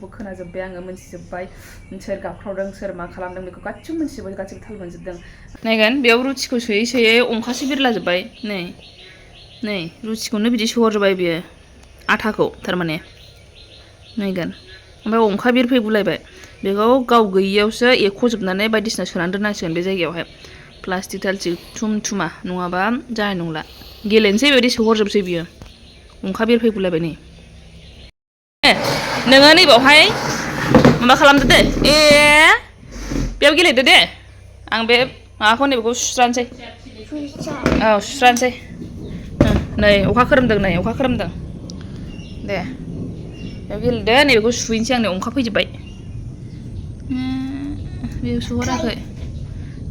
गासिखौबो खोनाजोब्बाय आङो मोनथिजोब्बाय सोर गाबख्रावदों सोर मा खालामदों बेखौ गासिबो मोनथिजोब्बाय गासिबो थाल मोनजोबदों नायगोन बेयाव रुटिखौ सोयै सोयै अंखासो बिरलाजोब्बाय नै रुटिखौनो बिदि सोहरजोब्बाय बियो आथाखौ थारमाने नायगोन ओमफ्राय अंखा बिरफैगुलायबाय बेखौ गाव गैयियावसो एख'जोबनानै बायदिसिना सोनानै दोननांसिगोन बे जायगायावहाय प्लास्टिक थालस्टिक थुमा नङाबा जानाय नंला गेलेनोसै बेबायदि सोहरजोबसै बियो अंखा बिरफैगुलायबाय नै नोङो नैबावहाय माबा खालामदो दे बेयाव गेलेदो दे आं बे माबाखौ नैबेखौ सुस्रानोसै औ सुस्रानोसै नै अखा खोरोमदों दे बेयाव गेलेदो नैबेखौ सुहैनोसै आं नै अंखा फैजोब्बाय बेयाव सोहराखै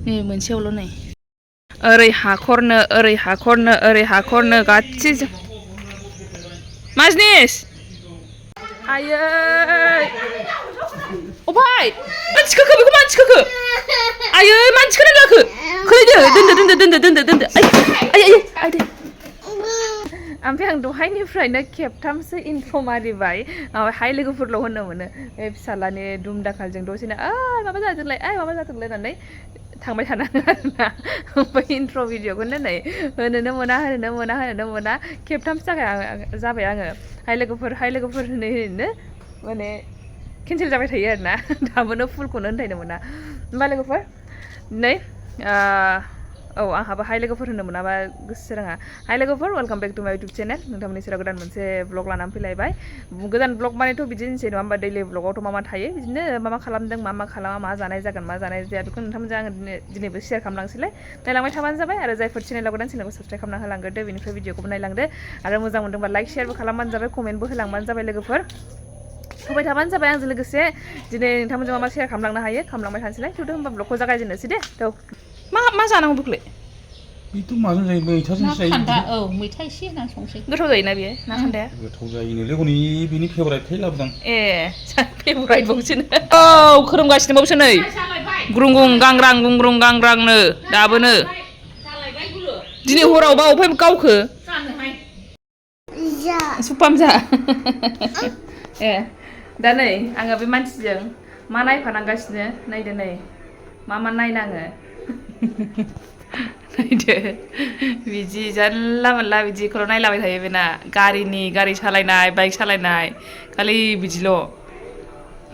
नै मोनसेयावल' नै ओरै हाखरनो गासैजों मा जिनिस आयै अफाय मानसि खोखो बेखौ मानसि खोखो आयै मानसि खोनानो लाखो खोलैदो दोनदो आयै ओमफ्राय आं दहायनिफ्रायनो खेबथामसो इन्ट्र' मारिबाय हाय लोगोफोरल' होननो मोनो बे फिसालानि दुम दाखालजों दसेनो माबा जादोंलाय होननानै थांबाय थानाङो आरोना ओमफ्राय इन्ट्र' भिडिअ'खौनो नै होनोनो मोना खेबथामसो जाबाय आङो हाय लोगोफोर होनो माने केन्सेल जाबाय थायो आरोना दाबोनो फुलखौनो होनथायनो मोना होमबा लोगोफोर नै औ आंहाबो हाय लोगोफोर होनो मोनाबा गोसो रोङा हाय लोगोफोर वेलकाम बेक टु माय इउटुब चेनेल नोंथांमोननि सेराव गोदान मोनसे ब्लग लानानै फैलायबाय गोदान ब्लग मानेथ' बिदिनोसै नङा होमबा दैलि ब्लगावथ' मा थायो बिदिनो मा खालामदों मा खालामा मा जानाय जागोन मा जानाय जाया बेखौ नोंथांमोनजों आङो दिनैबो शेयार खालामलांसैलाय नायलांबाय थाबानो जाबाय आरो जायफोर चेनेलाव गोदान चेनेलखौ साबसक्राइब खालामना होलांग्रोदो बेनिफ्राय भिडिअखौबो नायलांदो आरो मोजां मोनदोंबा लाइक शेयारबो खालामबानो जाबाय कमेन्टबो होलांबानो जाबाय लोगोफोर होबाय थाबानो जाबाय आंजों लोगोसे दिनै नोंथांमोनजों मा शेयार खालामलांनो हायो खालामलांबाय थानोसैलाय थुदो होमबा ब्लगखौ जागायजेननोसै दे मा जानांगौ बेखौलाय बेथ' माजों जायो मैथाजों जायो औ मैथा एसे होनानै संसै गोथाव जायोना बेयो ना खान्दाया गोथाव जायोनोलै हनै बेनि फेभराइटखाय लाबोदां फेभराइट बावसोनो औ खोरोमगासिनो बावसो नै ग्रुंग्रुं गांग्रांनो दाबोनो दिनै हरावबा अफाय गावखो सुफाम जा दा नै आङो बे मानसिजों मा नायफानांगासिनो नायदो नै मा नायनाङो नायदो बिदि जानला मोनला बिदिखौल' नायलाबाय थायो बेना गारि सालायनाय बाइक सालायनाय खालि बिदिल'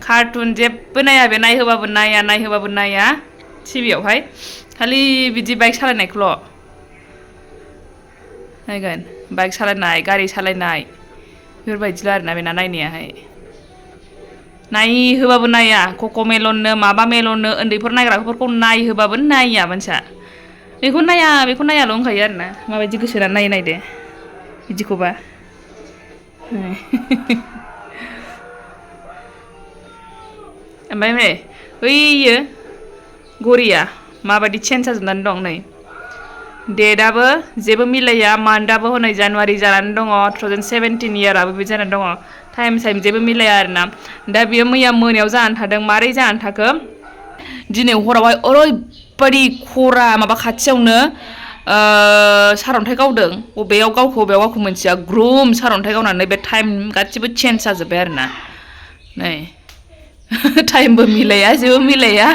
कार्टुन जेबो नाया बे नायहोबाबो नाया टिभियावहाय खालि बिदि बाइक सालायनायखौल' नायगोन बाइक सालायनाय गारि सालायनाय बेफोरबायदिल' आरोना बेना नायनायाहाय नायहोबाबो नाया कक' मेलननो माबा मेलननो उन्दैफोर नायग्राफोरखौ नायहोबाबो नाया मानसिया बेखौ नायाल' होनखायो आरोना माबायदि गोसो होनानै नायदे बिदिखौबा ओमफ्राय नै बैयो घरिया माबायदि चेन्ज जाजोबनानै दं नै डेटआबो जेबो मिलाया मान्थआबो हनै जानुवारि जानानै दङ 2017 इयाराबो बिदि जानानै दङ टाइम जेबो मिलाया आरोना दा बियो मैया मोनायाव जानानै थादों मारै जानानै थाखो दिनै हरावहाय ओरैबायदि खरा माबा खाथियावनो सारअन्थाइ गावदों बबेयाव गावखौ मोनथिया ग्रुम सारअन्थाइ गावनानै बे टाइम गासिबो चेन्ज जाजोब्बाय आरोना नै टाइमबो मिलाया जेबो मिलाया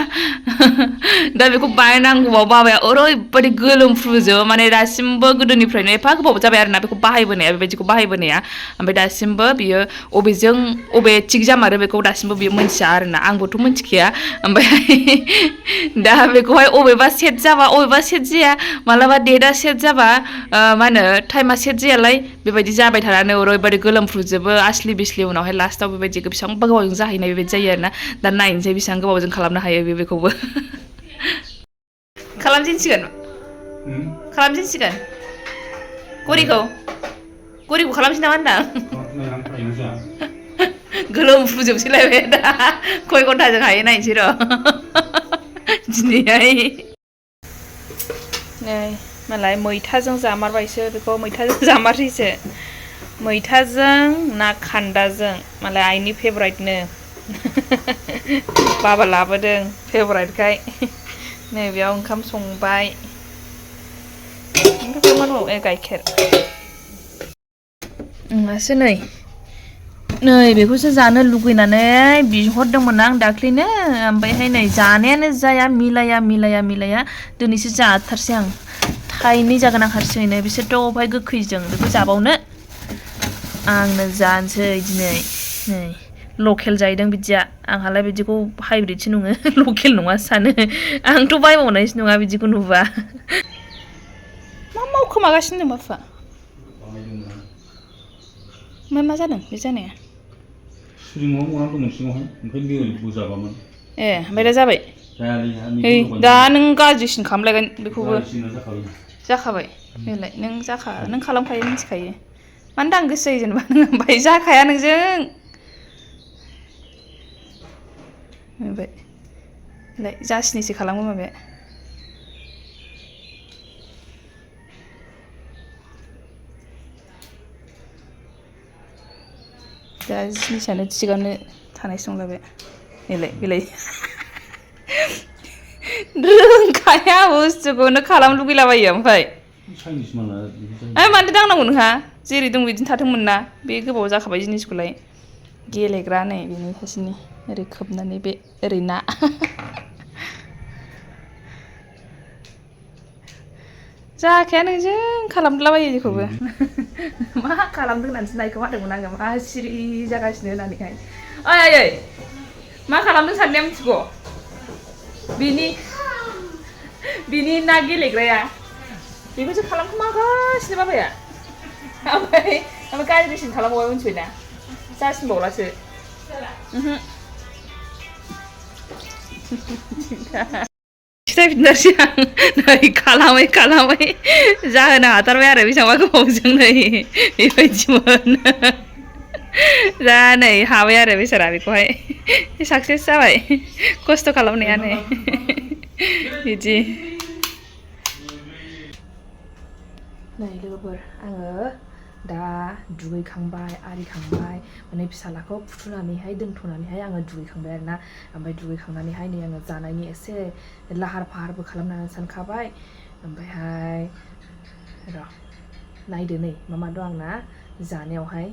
दा बेखौ बानायनांगौआव बाबाया ओरैबायदि गोलोमफ्रुजोबो माने दासिमबो गोदोनिफ्रायनो एफा गोबाव जाबाय आरोना बेखौ बेबायदिखौ बाहायबोनाया ओमफ्राय दासिमबो बियो अबे थिग जामारो बेखौ दासिमबो बियो मोनथिया आरोना आंबोथ' मोनथिखाया ओमफ्राय दा बेखौहाय अबेबा सेट जाबा अबेबा सेट जाया मालाबा डेटआ सेट जाबा मा होनो टाइमा सेट जायालाय बेबायदि जाबाय थानानै ओरैबायदि गोलोमफ्रुजोबो आस्लि बिस्लि उनावहाय लास्टआव बेबायदि बेसेबांबा गोबावजों जाहैनाय बेबायदि जायो आरोना दा नायनोसै बेसेबां गोबावजों खालामनो हायो बेखौबो खालामजेनसिगोन घरिखौ खालामसै नामा होनदां गोलोमफ्रुजोबसैलायबाय दा खय घन्टाजों हायो नायनोसै र' दिनैहाय नै मालाय मैथाजों जामारबायसो बेखौ मैथाजों ना खान्दाजों मालाय आइनि फेभराइटनो बाबा लाबोदों फेभराइटखाय नै बेयाव ओंखाम संबाय ओमफ्राय मा दंबावो गाइखेर होनबासो नै नै बेखौसो जानो लुगैनानै बिहरदोंमोन आं दाख्लैनो ओमफ्रायहाय नै जानायानो जाया मिलाया दिनैसो जाथारसै आं थाइनै जागोन आं हारसिङैनो बिसोरथ' अबहाय गोखैजों बेखौ जाबावनो आंनो जानोसै दिनै नै लकेल जाहैदों बिदिया आंहालाय बिदिखौ हाइब्रिदसो नङो लकेल नङा सानो आंथ' बायबावनायसो नङा बिदिखौ नुबा मा मावखोमागासिनो दं बाफा मा जादों बे जानाया सिङाव मना दंमोन सिङावहाय ओंखायनो ओरै बोजाबामोन ए ओमफ्राय दा जाबाय है दा नों गाज्रिसिन खालामलायगोन बेखौबो जाखाबाय बेलाय नों खालामखायो मिथिखायो मानो दांनो गोसो जायो जेनेबा नों ओमफ्राय जाखाया नोंजों ओमफ्राय जासिनैसो खालामो माबाया दा जिनिसानो थिगानो थानायसो नंला बे बेलाय रोंखाया बुस्थुखौनो खालामनो लुगैलाबायो ओमफ्राय मानो दांनांगौ नोंहा जेरै दं बिदिनो थाथोंमोन ना बे गोबाव जाखाबाय जिनिसखौलाय गेलेग्रा नै बेनि सासेनि ओरै खोबनानै बे ओरै ना जाखाया नोंजों खालामलाबायो जेखौबो मा खालामदों होननानैसो नायखोमादोंमोन आङो मा सिरि जागासिनो होननानैहाय ओइ मा खालामदों साननाया मिथिगौ बिनि ना गेलेग्राया बेखौसो खालामखोमागासिनो बाबाया ओमफ्राय गाज्रिसिन खालामबावबाय मिथिबाय ना जासिनबावलासो खिथाफिननोसै आं नै खालामै जाहोनो हाथारबाय आरो बेसेबांबा गोबावजों नै बेबायदिमोन दा नै हाबाय आरो बेसारा बेखौहाय साक्सेस जाबाय खस्थ' खालामनाया नै बिदि नै लोगोफोर आङो दा दुगैखांबाय आरिखांबाय माने फिसालाखौ फुथुनानैहाय दोनथ'नानैहाय आङो दुगैखांबाय आरोना ओमफ्राय दुगैखांनानैहाय नै आङो जानायनि एसे लाहार फाहारबो खालामनानै सानखाबाय ओमफ्रायहाय र' नायदो नै मा दं आंना जानायावहाय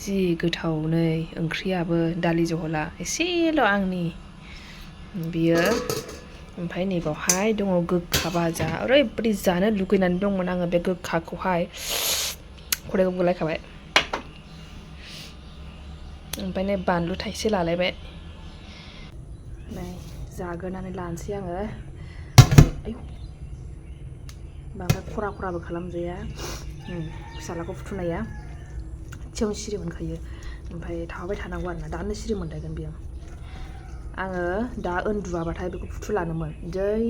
जि गोथाव नै ओंख्रियाबो दालि जहला एसेल' आंनि बियो ओमफ्राय नैबावहाय दङ गोखा भाजा ओरैबायदि जानो लुगैनानै दंमोन आङो बे गोखाखौहाय खदैखौ गलायखाबाय ओमफ्राय नै बानलु थाइसे लालायबाय नै जाग्रोनानै लानोसै आङो बांद्राय खराबो खालामजाया फिसालाखौ फुथुनाया एसेयावनो सिरि मोनखायो ओमफ्राय थाबाय थानांगौ आरोना दानो सिरि मोनलायगोन बेयो आङो दा उन्दुआबाथाय बेखौ फुथुलानोमोन जै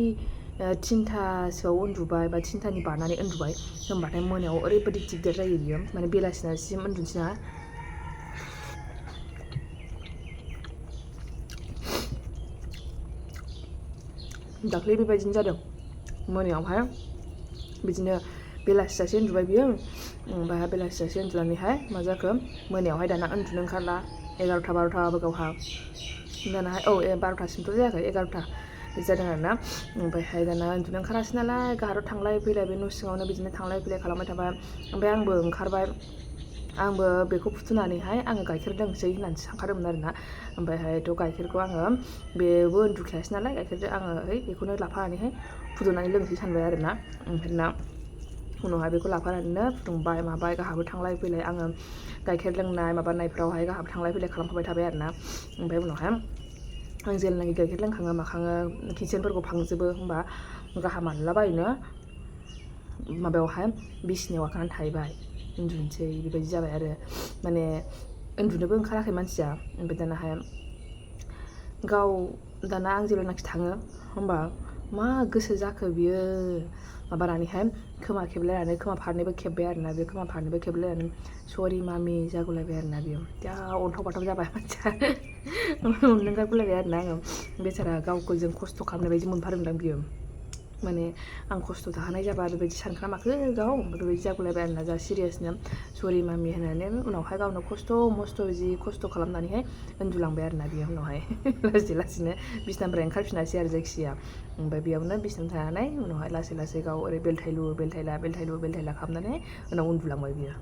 3थासोआव उन्दुबाय बा 3थानि बारनानै उन्दुबाय होमबाथाय मोनायाव ओरैबायदि दिगदार जायो बियो माने बेलासिनासिम उन्दुनोसै ना दाख्लै बेबायदिनो जादों मोनायावहाय बिदिनो बेलासिजासे उन्दुबाय बियो ओमफ्राय बेलासिजासे उन्दुनानैहाय मा जाखो मोनायावहाय दाना उन्दुनो ओंखारला 11ता 12ताबो गावहा दानाहाय 12तासिमथ' जायाखै 11ता जादों आरोना ओमफ्रायहाय दाना उन्दुनो ओंखारासै नालाय गाहायाव थांलाय फैलाय बे न' सिङावनो बिदिनो थांलाय फैलाय खालामबाय थाबाय ओमफ्राय आंबो ओंखारबाय आंबो बेखौ फुथुनानैहाय आङो गाइखेर लोंसै होननानैसो सानखादोंमोन आरोना ओमफ्रायहायथ' गाइखेरखौ आङो बेबो उन्दुखायासै नालाय गाइखेरजों आङो बेखौनो लाफानानैहाय फुदुंनानै लोंसै सानबाय आरोना ओमफ्राय ना उनावहाय बेखौ लाफानानैनो फुदुंबाय माबाय गाहाबो थांलाय फैलाय आङो गाइखेर लोंनाय माबानायफ्रावहाय गाहाबो थांलाय फैलाय खालामफाबाय थाबाय आरोना ओमफ्राय उनावहाय आं जेब्लानाखि गाइखेर लोंखाङो माखाङो किटचेनफोरखौ फांजोबो होमबा गाहा मानलाबायनो माबायावहाय बिसिनायाव गाखोनानै थाहैबाय उन्दुनोसै बेबायदि जाबाय आरो माने उन्दुनोबो ओंखाराखै मानसिया ओमफ्राय दानाहाय गाव दाना आं जेब्लानाखि थाङो होमबा मा गोसो जाखो बियो माबानानैहाय खोमा खेबलायनानै खोमा फारनैबो खेब्बाय आरोना बे खोमा फारनैबो खेबलायनानै सरि मामि जागुलायबाय आरोना बेयो जा अन्थाव बाथाव जाबाय मानसिया मोननो ओंखारगुलायबाय आरोना आङो बेसारा गावखौ जों खस्थ' खालामनाय बायदि मोनफादोंदां बियो माने आं खस्थ' थाखानाय जाबा बेबायदि सानखामाखै गाव बेबायदि जागुलायबाय आरोना जा सिरियासनो सरि मामि होननानै उनावहाय गावनो खस्थ' मस्थ' जि खस्थ' खालामनानैहाय उन्दुलांबाय आरोना बेयो उनावहाय लासै लासैनो बिसिनानिफ्राय ओंखारफिनासै आरो जायखिजाया ओमफ्राय बेयावनो बिसिनायाव थानानै उनावहाय लासै लासै गाव ओरै बेलथायलु खालामनानै उनाव उन्दुलांबाय बियो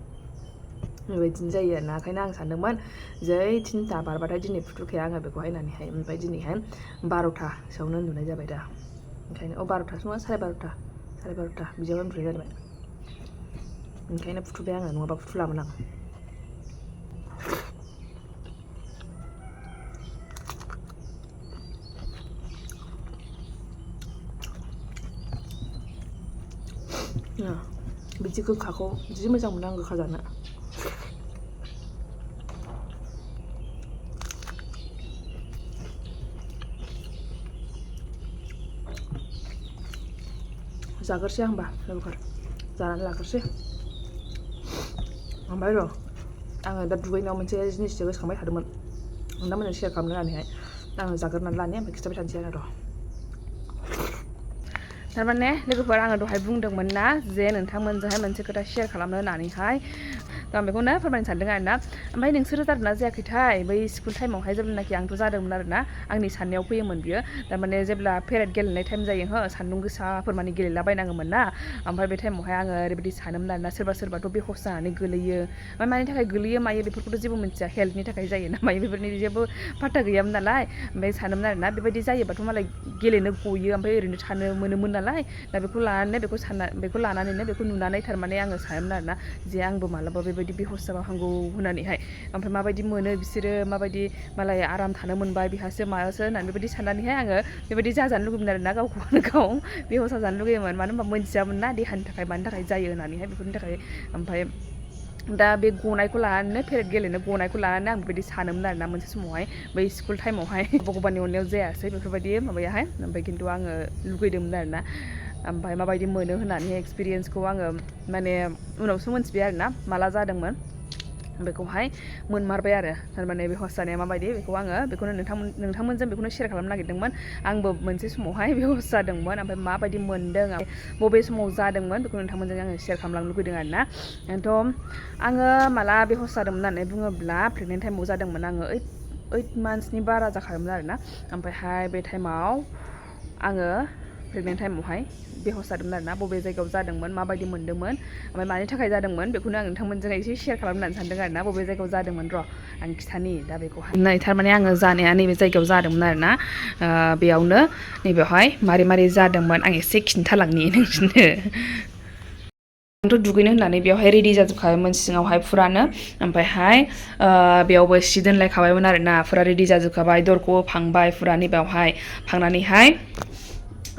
बेबायदिनो जायो आरोना ओंखायनो आं सानदोंमोन जै 3टा बारबाथाय दिनै फुथुखाया आङो बेखौहाय होननानैहाय ओमफ्राय दिनैहाय 12टासोआवनो उन्दुनाय जाबाय दा ओंखायनो 12टासो नङा 12:30 बिदियाव उन्दुनाय जाबाय ओंखायनो फुथुबाय आङो नङाबा फुथुलामोन आं बिदि गोखाखौ जि मोजां मोनो आं गोखा जानो जाग्रोसै आं होमबा लोगोफोर जानानै लाग्रोसै ओमफ्राय र' आङो दा दुगैनायाव मोनसे जिनिससो गोसोखांबाय थादोंमोन दा मोजां शेयार खालामनो होननानैहाय आङो जाग्रोनानै लानि ओमफ्राय खिन्थाबाय थानोसै आरो र' थारमाने लोगोफोर आङो दहाय बुंदोंमोन ना जे नोंथांमोनजोंहाय मोनसे खोथा शेयार खालामनो होननानैहाय आं बेखौनो फोरमायनो सानदों आरोना ओमफ्राय नोंसोरो जादोंना जायाखैथाय बै स्कुल टाइमावहाय जेब्लानाखि आंथ' जादोंमोन आरोना आंनि साननायाव फैयोमोन बियो थारमाने जेब्ला पेरेड गेलेनाय टाइम जायो हो सान्दुं गोसाफोर माने गेलेलाबायनाङोमोन ना ओमफ्राय बे टाइमावहाय आङो ओरैबायदि सानोमोन आरोना सोरबाथ' बेहस जानानै गोलैयो ओमफ्राय मानि थाखाय गोलैयो मायो बेफोरखौथ' जेबो मिन्थिया हेल्थनि थाखाय जायो ना मायो बेफोरनि जेबो फात्ता गैयामोन नालाय ओमफ्राय सानोमोन आरोना बेबायदि जायोबाथ' मालाय गेलेनो गयो ओमफ्राय ओरैनो थानो मोनोमोन नालाय दा बेखौ लानानैनो बेखौ नुनानै थारमाने आङो सानोमोन आरोना जे आंबो मालाबा बेबायदि बेहस जाबा हामगौ होननानैहाय ओमफ्राय माबायदि मोनो बिसोरो माबायदि मालाय आराम थानो मोनबाय बिहासो मायासो होननानै बेबायदि साननानैहाय आङो बेबायदि जाजानो लुगैयोमोन आरोना गावखौनो गाव बेहस जाजानो लुगैयोमोन मानो होनबा मोनथियामोन ना देहानि थाखाय मानि थाखाय जायो होननानैहाय बेफोरनि थाखाय ओमफ्राय दा बे गनायखौ लानानैनो पेरेड गेलेनो गनायखौ लानानै आं बेबायदि सानोमोन आरोना मोनसे समावहाय बै स्कुल टाइमावहाय भगबाननि अननायाव जायासै बेफोरबायदि माबायाहाय ओमफ्राय खिन्थु आङो लुगैदोंमोन आरोना ओमफ्राय माबायदि मोनो होननानै एक्सपिरियेन्सखौ आङो माने उनावसो मोनथिबाय आरोना माला जादोंमोन बेखौहाय मोनमारबाय आरो थारमाने बेहस जानाया माबायदि बेखौ आङो बेखौनो नोंथांमोनजों बेखौनो शेयार खालामनो नागिरदोंमोन आंबो मोनसे समावहाय बेहस जादोंमोन ओमफ्राय माबायदि मोनदों बबे समाव जादोंमोन बेखौ नोंथांमोनजों आङो शेयार खालामलांनो लुगैदों आरोना थ' आङो माला बेहस जादोंमोन होननानै बुङोब्ला प्रेगनेन्ट टाइमाव जादोंमोन आङो 8 मान्थसनि बारा जाखायोमोन आरोना ओमफ्रायहाय बे टाइमाव आङो प्रेगनेन्ट टाइमावहाय बेहस जादोंमोन आरोना बबे जायगायाव जादोंमोन माबायदि मोनदोंमोन ओमफ्राय मानि थाखाय जादोंमोन बेखौनो आं नोंथांमोनजों एसे शेयार खालामनो सानदों आरोना बबे जायगायाव जादोंमोन र' आं खिथानि दा बेखौहाय नै थारमाने आङो जानाया नैबे जायगायाव जादोंमोन आरोना बेयावनो नैबेयावहाय मारै जादोंमोन आं एसे खिन्थालांनि नोंसोरनो आंथ' दुगैनो होननानै बेयावहाय रेडि जाजोबखाबायमोन सिङावहाय फुरानो ओमफ्रायहाय बेयावबो सि दोनलायखाबायमोन आरोना फुरा रेडि जाजोबखाबाय दरखौबो फांबाय फुरा नैबेयावहाय फांनानैहाय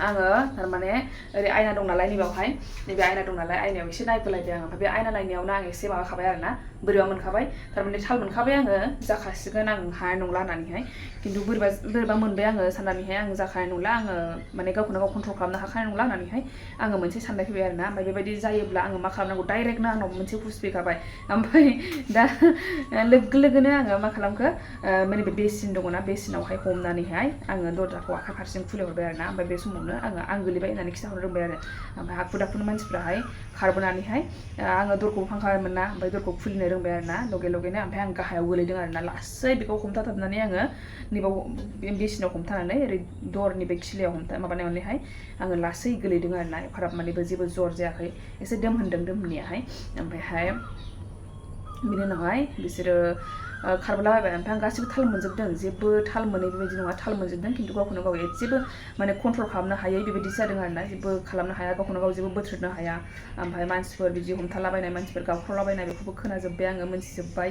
आङो थारमाने ओरै आयना दं नालाय नैबेयावहाय नैबे आयना दं नालाय आयनायाव एसे नायबोलायबाय आं ओमफ्राय बे आयना नायनायावनो आं एसे माबाखाबाय आरोना बोरैबा मोनखाबाय थारमाने थाल मोनखाबाय आङो जाखासिगोन आं हानाय नंला होननानैहाय खिन्थु बोरैबा मोनबाय आङो साननानैहाय आं जाखानाय नंला आङो माने गावखौनो गाव कन्ट्रल खालामनो हाखानाय नंला होननानैहाय आङो मोनसे साननाय फैबाय आरोना ओमफ्राय बेबायदि जायोब्ला आङो मा खालामनांगौ डाइरेक्टनो आंनाव मोनसे हुस फैखाबाय ओमफ्राय दा लोगो लोगोनो आङो मा खालामखो माने बे बेसिन दङना बेसिनावहाय हमनानैहाय आङो दरजाखौ आखाइ फारसेजों खुलिहरबाय आरोना ओमफ्राय बे समावनो आं गोलैबाय होननानै खिन्थाहरनो रोंबाय आरो ओमफ्राय हाखु दाखुनो मानसिफ्राहाय खारबोनानैहाय आङो दरखौ फांखाबायमोन ना ओमफ्राय दरखौ खुलिनो रोंबाय आरोना लगेनो ओमफ्राय आं गाहायाव गोलैदों आरोना लासै बेखौ हमथाथाबनानै आङो नैबाव बेसिनाव हमथानानै ओरै दरनि बे खिलायाव माबानायावहाय आङो लासै गोलैदों आरोना एफाराब मानेबो जेबो जर जायाखै एसे दोमहोननायाहाय ओमफ्रायहाय बिनि उनावहाय बिसोरो खारबोलाबायबाय ओमफ्राय आं गासिबो थाल मोनजोबदों जेबो थाल मोनै बेबायदि नङा थाल मोनजोबदों खिन्थु गावखौनो गाव एसेबो माने कन्ट्रल खालामनो हायै बेबायदि जादों आरोना जेबो खालामनो हाया गावखौनो गाव जेबो बोथ्रोदनो हाया ओमफ्राय मानसिफोर बिदि हमथालाबायनाय मानसिफोर गाबख्रावलाबायनाय बेखौबो खोनाजोब्बाय आङो मोनथिजोब्बाय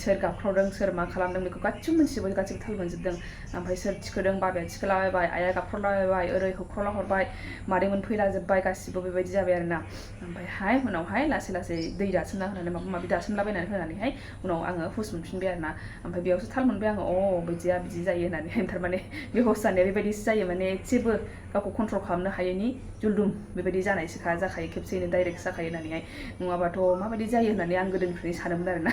सोर गाबख्रावदों सोर मा खालामदों बेखौ गासिबो मोनथिजोब्बाय गासिबो थाल मोनजोबदों ओमफ्राय सोर थिखोदों बाबाया थिखोलाबायबाय आइया गाबख्रावलाबायबाय ओरै होख्रावला हरबाय मादैमोन फैलाजोब्बाय गासिबो बेबायदि जाबाय आरोना ओमफ्रायहाय उनावहाय लासै दै दासोमना होनानै माबा माबि दासोमलाबायनानै होनानैहाय उनाव आङो हुस मोनफिनबाय फैबाय आरोना ओमफ्राय बेयावसो थाल मोनबाय आङो बिदिया बिदि जायो होननानै थारमाने बेहस जानाया बेबायदिसो जायो माने एसेबो गावखौ कन्ट्रल खालामनो हायैनि जुलदुम बेबायदि जानायसोखा जाखायो खेबसेयैनो डाइरेक्ट जाखायो होननानैहाय नङाबाथ' माबायदि जायो होननानै आं गोदोनिफ्रायनो सानोमोन आरोना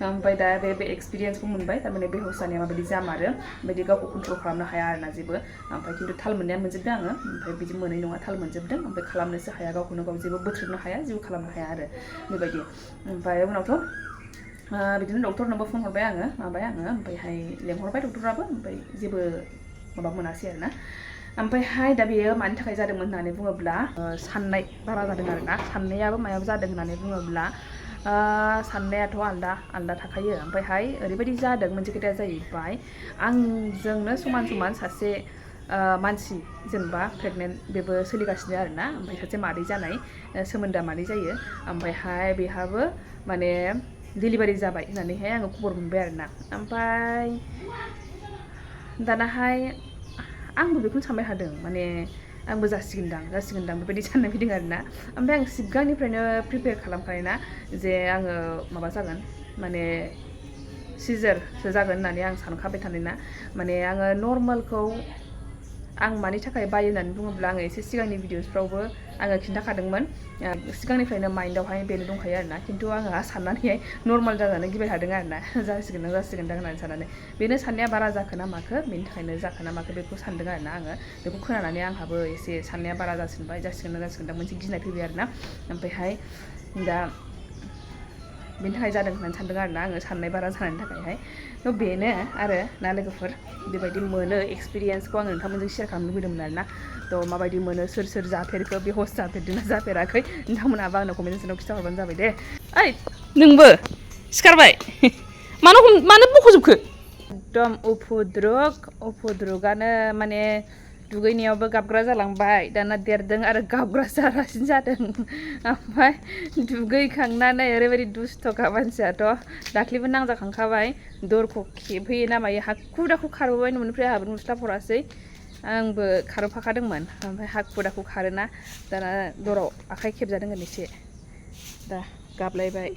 ओमफ्राय दा बे एक्सपिरियेन्सखौ मोनबाय थारमाने बेहस जानाया माबायदि जामारो बेबायदि गावखौ कन्ट्रल खालामनो हाया आरोना जेबो ओमफ्राय खिन्थु थाल मोननाया मोनजोबदों आङो ओमफ्राय बिदि मोनै नङा थाल मोनजोबदों ओमफ्राय खालामनोसो हाया गावखौनो गाव जेबो बोथ्रोदनो हाया जेबो खालामनो हाया आरो बेबायदि ओमफ्राय उनावथ' बिदिनो डक्टरनोबो फन हरबाय आङो ओमफ्रायहाय लेंहरबाय डक्टराबो ओमफ्राय जेबो माबा मोनासै आरोना ओमफ्रायहाय दा बेयो मानि थाखाय जादोंमोन होननानै बुङोब्ला साननाय बारा जादों आरोना साननायाबो मायाव जादों होननानै बुङोब्ला साननायाथ' आलदा थाखायो ओमफ्रायहाय ओरैबायदि जादों मोनसे खोथाया जाहैबाय आंजोंनो समान सासे मानसि जेनेबा प्रेगनेन्ट बेबो सोलिगासिनो आरोना ओमफ्राय सासे मादै जानाय सोमोन्दोआ मादै जायो ओमफ्रायहाय बेहाबो माने डिलिभारि जाबाय होननानैहाय आङो खबर मोनबाय आरोना ओमफ्राय दानाहाय आंबो बेखौनो सानबाय थादों माने आंबो जासिगोनदां बेबायदि साननाय फैदों आरोना ओमफ्राय आं सिगांनिफ्रायनो प्रिपेयार खालामखानाय ना जे आङो माबा जागोन माने सिजारसो जागोन होननानै आं सानखाबाय थानाय ना माने आङो नर्मेलखौ आं मानि थाखाय बायो होननानै बुङोब्ला आङो एसे सिगांनि भिडिअसफ्रावबो आङो खिन्थाखादोंमोन सिगांनिफ्रायनो माइन्दआवहाय बेनो दंखायो आरोना खिन्थु आङो साननानैहाय नर्मेल जाजानो गिबाय थादों आरोना जासिगोनदां होननानै साननानै बेनो साननाया बारा जाखो ना माखो बेनि थाखायनो जाखो ना माखो बेखौ सानदों आरोना आङो बेखौ खोनानानै आंहाबो एसे साननाया बारा जासिगोनदां मोनसे गिनाय फैबाय आरोना ओमफ्रायहाय दा बेनि थाखाय जादों होननानै सानदों आरोना आङो साननाय बारा जानायनि थाखायहाय थ' बेनो आरो ना लोगोफोर बेबायदि मोनो एक्सपिरियेन्सखौ आङो नोंथांमोनजों शेयार खालामनो लुबैदोंमोन आरोना थ' माबायदि मोनो सोर जाफेरखो बेहस जाफेरदोंना जाफेराखै नोंथांमोनाबो आंनो कमेन्ट सेक्सनाव खिन्थाहरबानो जाबाय दे ओइ नोंबो सिखारबाय मानो बख'जोबखो एकदम उफुद्रुगानो माने दुगैनायावबो गाबग्रा जालांबाय दाना देरदों आरो गाबग्रा जागासिनो जादों ओमफ्राय दुगैखांनानै ओरैबायदि दुस्थ'खा मानसियाथ' दाख्लैबो नांजाखांखाबाय दरखौ खेबहैयो ना मायो हाखु दाखु खारबोबाय न'निफ्राय आहाबो नुस्लाब हरासै आंबो खारबोफाखादोंमोन ओमफ्राय हाखु दाखु खारोना दाना दराव आखाइ खेबजादों एसे दा गाबलायबाय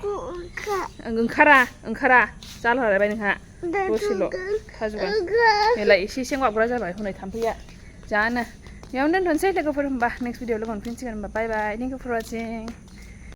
ओंखारा जालायबाय नोंहा दसेल' खाजुगा बेलाय एसे गाबग्रा जाबाय हनै थाम्फैया जानो बेयावनो दोनथ'नोसै लोगोफोर होमबा नेक्स्ट भिडिअ लोगो मोनफिनसिगोन होमबा बाय बाय थेंक इउ फर वाचिं